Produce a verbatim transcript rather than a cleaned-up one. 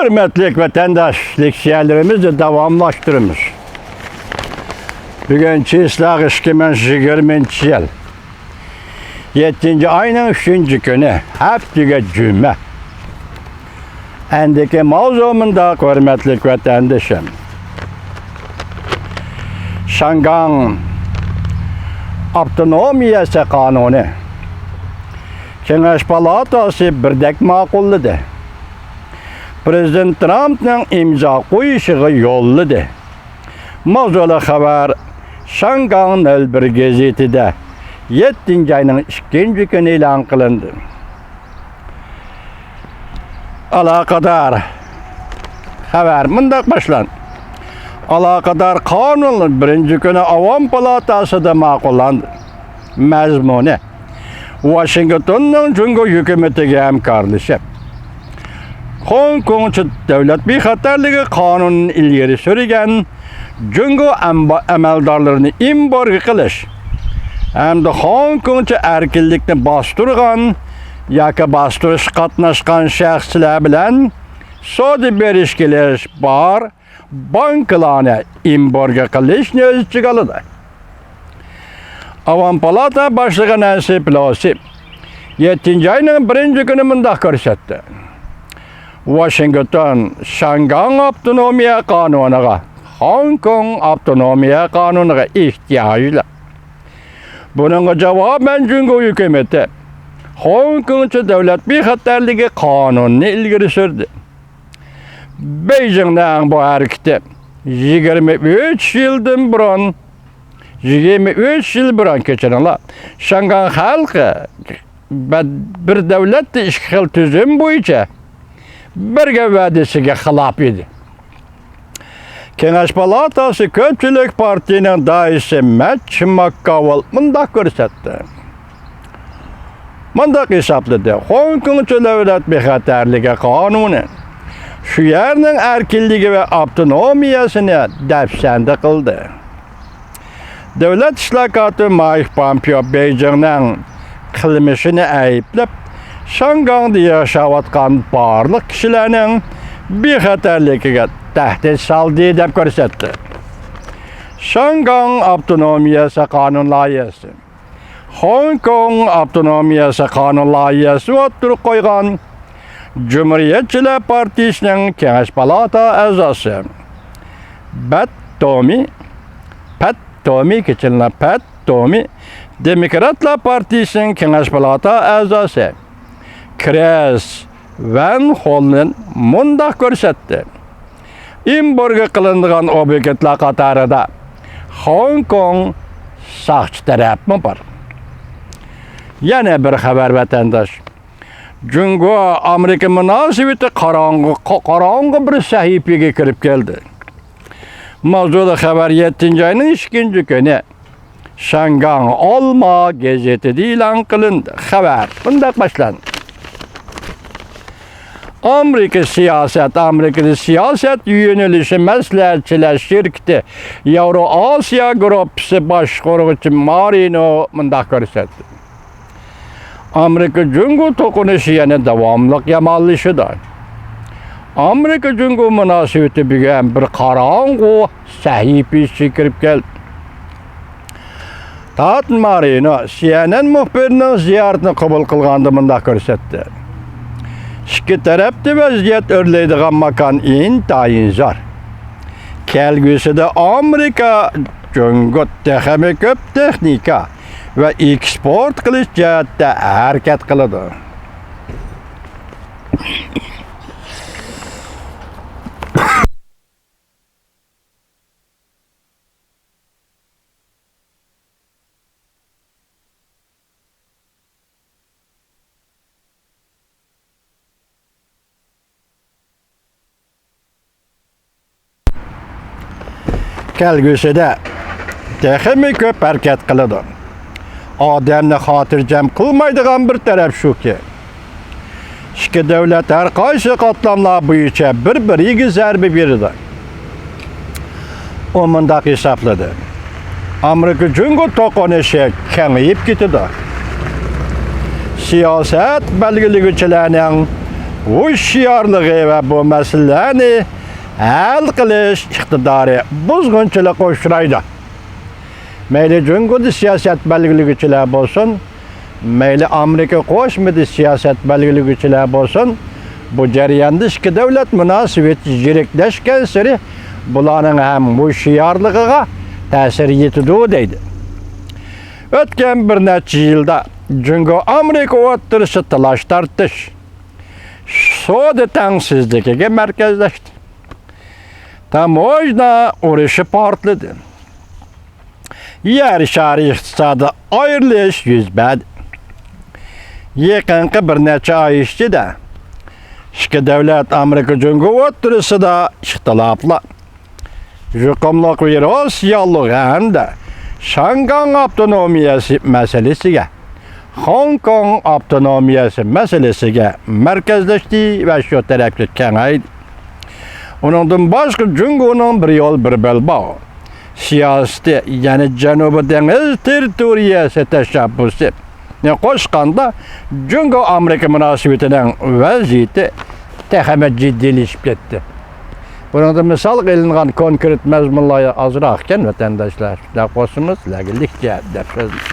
ھۆرمەتلىك ۋەتەنداش، لېكسىيەلىرىمىزنى داۋاملاشتۇرىمىز. بۈگۈن چىسلاغ ئىككى مىڭ يىگىرمىنچى يىل، يەتتىنچى ئاينىڭ ئۈچىنچى كۈنى، ھەپتىگە جۈمە. ئەندىكى ماۋزۇ مۇنداق، ھۆرمەتلىك ۋەتەندىشىم. شياڭگاڭ ئاپتونومىيەسى قانۇنى كېڭەش پالاتاسى بىردەك ماقۇللىدى. پىرېزىدېنت ترامپنىڭ ئىمزا قويۇشىغا يوللىدى. ماۋزۇلۇق خەۋەر شياڭگاڭ نۆل بىر گېزىتىدە يەتتىنچى ئاينىڭ ئىككىنچى كۈنى ئېلان قىلىندى. ئالاقىدار خەۋەر مۇنداق باشلاندى. ئالاقىدار قانۇن بىرىنچى كۈنى ئاۋام پالاتاسىدا ماقۇللاندى. مەزمۇنى: ۋاشىنگتوننىڭ جۇڭگو ھۆكۈمىتىگە ھەمكارلىشىپ، خوڭكوڭچە دۆلەت بىخەتەرلىكى قانۇنىنى ئىلگىرى سۈرگەن جۇڭگو ئەمبا-، ئەمەلدارلىرىنى ئېمبارگو قىلىش ھەمدە خوڭكوڭچە ئەركىنلىكنى باستۇرغان ياكى باستۇرۇشقا قاتناشقان شەخسلەر بىلەن سودا بېرىش كېلىش بار بانكىلارنى ئېمبارگو قىلىشنى ئۆز ئىچىگە ئالىدۇ. ئاۋام پالاتا باشلىقى نەنسى پېلوسى يەتتىنچى ئاينىڭ بىرىنچى كۈنى مۇنداق كۆرسەتتى: ۋاشىنگتون شياڭگاڭ ئاپتونومىيە قانۇنىغا، خوڭكوڭ ئاپتونومىيە قانۇنىغا ئېھتىياجلىق. بۇنىڭغا جاۋابەن جۇڭگو ھۆكۈمىتى خوڭكوڭچە دۆلەت بىخەتەرلىكى قانۇنىنى ئىلگىرى سۈردى. بېيجىڭنىڭ بۇ ھەرىكىتى يىگىرمە ئۈچ يىلدىن بۇرۇن، يىگىرمە ئۈچ يىل بۇرۇن، كەچۈرۈڭلار، شياڭگاڭ خەلقى بە-، بىر دۆلەتتە ئىككى خىل تۈزۈم بويىچە بەرگەن ۋەدىسىگە خىلاپ ئىدى. كېڭەش پالاتاسى كۆپچىلىك پارتىيىنىڭ دائىرىسى مەچ ماككاۋېل مۇنداق كۆرسەتتى. مۇنداق ھېسابلىدى: خوڭكوڭچە دۆلەت بىخەتەرلىكى قانۇنى شۇ يەرنىڭ ئەركىنلىكى ۋە ئاپتونومىيەسىنى دەپسەندە قىلدى. دۆلەت ئىشلار كاتىپى مايك پامپېئو بېيجىڭنىڭ قىلمىشىنى ئەيىبلەپ، شياڭگاڭدا ياشاۋاتقان بارلىق كىشىلەرنىڭ بىخەتەرلىكىگە تەھدىت سالدى، دەپ كۆرسەتتى. شياڭگاڭ ئاپتونومىيەسى قانۇن لايىھەسى. خوڭكوڭ ئاپتونومىيەسى قانۇن لايىھەسى ئوتتۇرىغا قويغان جۇمھۇرىيەتچىلەر پارتىيىسىنىڭ كېڭەش پالاتا ئەزاسى بەت تومى، پەت تومى، كېچىرىڭلار، پەت تومى، دېموكراتلار پارتىيىسىنىڭ كېڭەش پالاتا ئەزاسى كرىس ۋەن خوللېن مۇنداق كۆرسەتتى: ئېمبارگو قىلىنىدىغان ئوبيېكتلار قاتارىدا خوڭكوڭ ساقچى تەرەپمۇ بار. يەنە بىر خەۋەر، ۋەتەنداش. جۇڭگو ئامېرىكا مۇناسىۋىتى قاراڭغۇ، قا-، قاراڭغۇ بىر سەھىپىگە كىرىپ كەلدى. ماۋزۇلۇق خەۋەر يەتتىنچى ئاينىڭ ئىككىنچى كۈنى شياڭگاڭ ئالما گېزىتىدە ئېلان قىلىندى. خەۋەر مۇنداق باشلاندى. ئامېرىكا سىياسەت، ئامېرىكىدا سىياسەت يۆنىلىشى مەسلىھەتچىلەر شىركىتى ياۋرو ئاسىيا گۇرۇپپىسى باشقۇرغۇچى مارىنو مۇنداق كۆرسەتتى. ئامېرىكا جۇڭگو توقۇنۇشى يەنە داۋاملىق يامانلىشىدۇ. ئامېرىكا جۇڭگو مۇناسىۋىتى بۈگۈن بىر قاراڭغۇ سەھىپە ئىچىگە كىرىپ كەلدى. تات مارىنو سى ئېن ئېن مۇخبىرىنىڭ زىيارىتىنى قوبۇل قىلغاندا مۇنداق كۆرسەتتى: ئىككى تەرەپتە ۋەزىيەت ئۆرلەيدىغان ماكان ئىنتايىن زور. كەلگۈسىدە ئامېرىكا جۇڭگو تېخىمۇ كۆپ تېخنىكا ۋە ئېكسپورت قىلىش جەھەتتە ھەرىكەت قىلىدۇ. كەلگۈسىدە تېخىمۇ كۆپ ھەرىكەت قىلىدۇ. ئادەمنى خاتىرجەم قىلمايدىغان بىر تەرەپ شۇكى، ئىككى دۆلەت ھەر قايسى قاتلاملار بويىچە بىر-بىرىگە زەربە بېرىدۇ. ئۇ مۇنداق ھېسابلىدى: ئامېرىكا جۇڭگو توقۇنۇشى كېڭىيىپ كېتىدۇ. سىياسەت بەلگىلىگۈچىلەرنىڭ ھوشيارلىقى ۋە بۇ مەسىلىلەرنى ھەل قىلىش ئىقتىدارى بۇزغۇنچىلىققا ئۇچرايدۇ. مەيلى جۇڭگودا سىياسەت بەلگىلىگۈچىلەر بولسۇن، مەيلى ئامېرىكا قوشمىدى سىياسەت بەلگىلىگۈچىلەر بولسۇن، بۇ جەرياندا ئىككى دۆلەت مۇناسىۋىتى يىرىكلەشكەنسېرى بۇلارنىڭ ھەم ھوشيارلىقىغا تەسىر يېتىدۇ دەيدۇ. ئۆتكەن بىر نەچچە يىلدا جۇڭگو ئامېرىكا ئوتتۇرىسىدا تالاش تارتىش، سودا تەڭسىزلىكىگە مەركەزلەشتى. تاموژنا ئۇرۇشى پارتلىدى. يەر شارى ئىقتىسادى ئايرىلىش يۈز بەردى. يېقىنقى بىر نەچچە ئاي ئىچىدە ئىككى دۆلەت ئامېرىكا جۇڭگو ئوتتۇرىسىدا ئىختىلاپلار، يۇقۇملۇق ۋىرۇس ياللۇغى ھەمدە شاڭگاڭ ئاپتونومىيەسى مەسىلىسىگە، خوڭكوڭ ئاپتونومىيەسى مەسىلىسىگە مەركەزلەشتى ۋە شۇ تەرەپكە كېڭەيدى. ئۇنىڭدىن باشقا جۇڭگونىڭ بىر يول، بىر بېلباغ سىياسىتى، يەنى جەنۇبىي دېڭىز تېررىتورىيەسى تەشەببۇسىنى قوشقاندا، جۇڭگو ئامېرىكا مۇناسىۋىتىنىڭ ۋەزىيىتى تېخىمۇ جىددىيلىشىپ كەتتى. بۇنىڭدا مىسالغا ئېلىنغان كونكرېت مەزمۇنلار ئازراق ئىكەن، ۋەتەنداشلار. شۇنداق بولسىمۇ، سىلەرگە لىكچە دەپ سۆزلىدىم.